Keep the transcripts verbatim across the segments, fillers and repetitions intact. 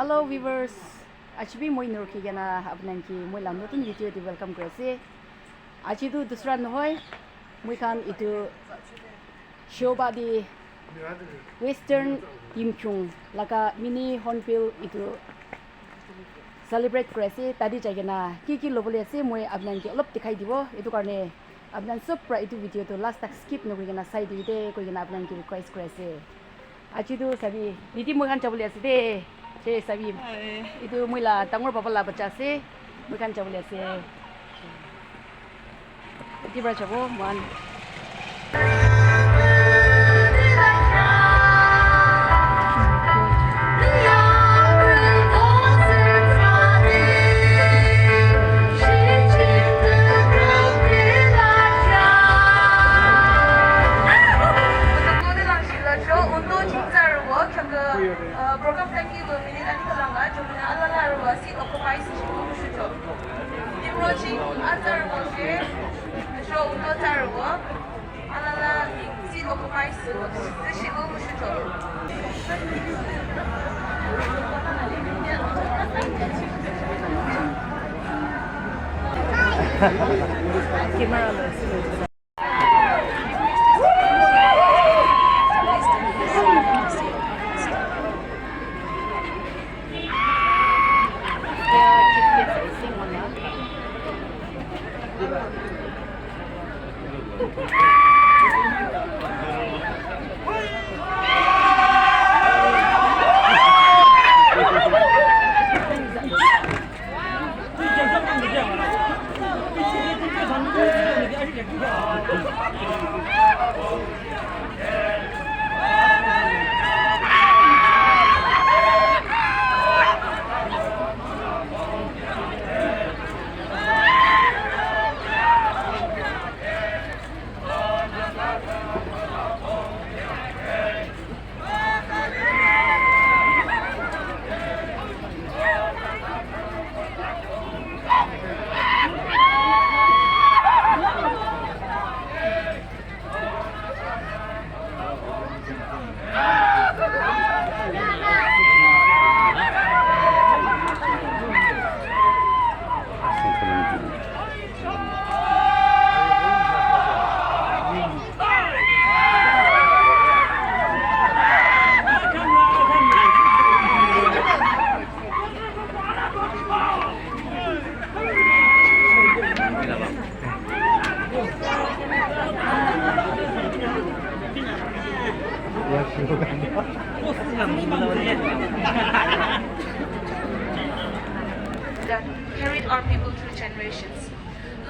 Hello viewers, aji bi moi nurukhi kena apni khan ke moi la notun video te welcome kuri ase. Aji tu dusra nohoi, moi khan etu Shoba te Western Yimkhiung laga mini Hornbill etu celebrate kuri ase. Tate jai kena ki ki lobole ase moi apni khan ke olop dikhai dibo. Etu karne apni khan sob para etu video tu last tak skip nokuri kena sai dibi de koi kena apni khan ke request kuri ase. Aji tu sabi, didi moi khan jabole ase de. De sabi. Etu moi la dangor baba la bacha ase. Moi khan jabole ase. Eti para jabo moi khan. Program thank you, minute ani kalanga, jomina alala arwa seat occupies shibu mushucho. Approaching answer wa ke, show uno tarwa, alala seat occupies shibu mushucho. Camera. That carried our people through generations.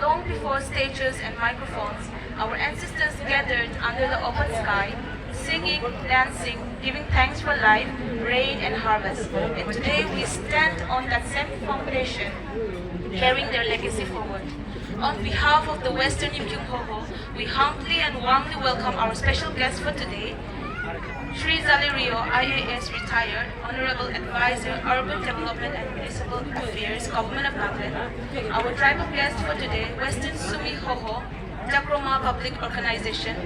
Long before stages and microphones, our ancestors gathered under the open sky, singing, dancing, giving thanks for life, rain, and harvest. And today we stand on that same foundation, carrying their legacy forward. On behalf of the Western Yimkhiung Hoho, we humbly and warmly welcome our special guest for today, Shri Zali Rio, I A S retired, Honorable Advisor, Urban Development and Municipal Affairs, Government of Nagaland. Our tribal guest for today, Western Sumi Hoho, Takroma Public Organization,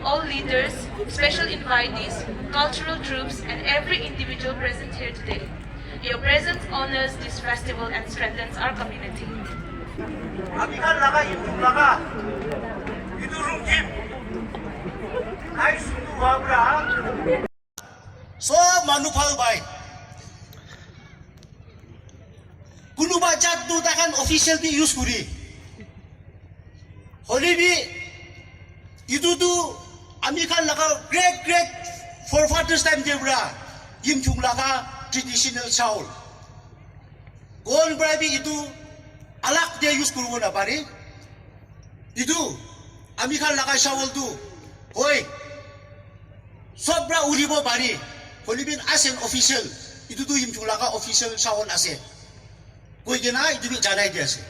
all leaders, special invitees, cultural troupes, and every individual present here today. Your presence honors this festival and strengthens our community. Ami khan laga itu laga itu room team. Nice to have. Sob manu bhal pai. Kunuba jat tu takhan official bi use kuri. Hoile bi, itu tu ami khan laga great great forefathers time te pra Yimkhiung laga traditional shawl. Kon pra bi itu alag te use kuribo na pare. Itu ami khan laga shawl tu, hoi, sob pra uribo pare, hoilebi as an official, itu tu Yimkhiung laga official shawl ase. Koi kena itu bi janai di ase.